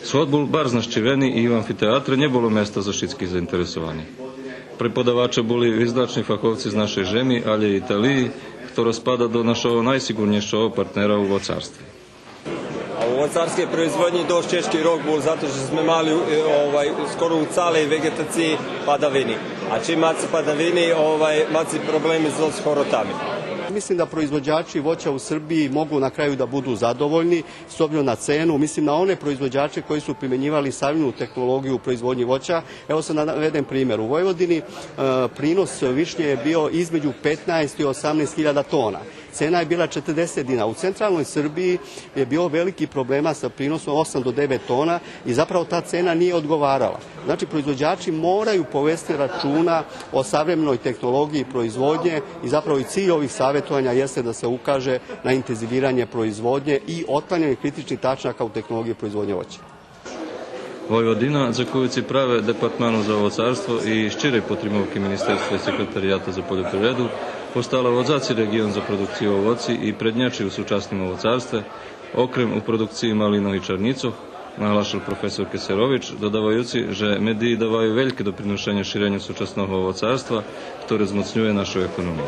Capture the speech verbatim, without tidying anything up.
Сход бул барз нащивени и у амфитеатре нє було места за шицких заинтересованих. Преподаваче були визначни фаховци з нашей жеми, алє и Италиї, хтора спада до нашого найсиґурнєйшого партнера у воцарстве. А у воцарскей производнї досц чежки рок бул, зато же зме мали, е, овай, скоро у цалей веґетациї падавини. А чим маце падавини, овай, маце проблеми зоз хоротами. Mislim da proizvođači voća u Srbiji mogu na kraju da budu zadovoljni s obzirom na cenu. Mislim na one proizvođače koji su primenjivali savremenu tehnologiju u proizvodnji voća. Evo sad da navedem primer. U Vojvodini, e, prinos višnje je bio između petnaest i osamnaest hiljada tona. Cena je bila četrdeset dinara. U centralnoj Srbiji je bio veliki problema sa prinosom osam do devet tona i zapravo ta cena nije odgovarala. Znači, proizvođači moraju povesti računa o savremenoj tehnologiji proizvodnje i zapravo i cilj ovih savjetovanja jeste da se ukaže na intenziviranje proizvodnje i otklanjanje kritičnih tačaka u tehnologiji proizvodnje voća. Войводина, дзекуюци праве Департману за овоцарство и щирей потримовки Министерства и Секретарияту за польопривреду, постала водзаци реґион за продукцию овоци и преднячи у сучасним овоцарстве, окрем у продукциї малинох и чарнїцох, наглашел професор Кесерович, додаваюци же медиї даваю вельке доприношенє ширеню сучасного овоцарства, хторе змоцнює нашу економию.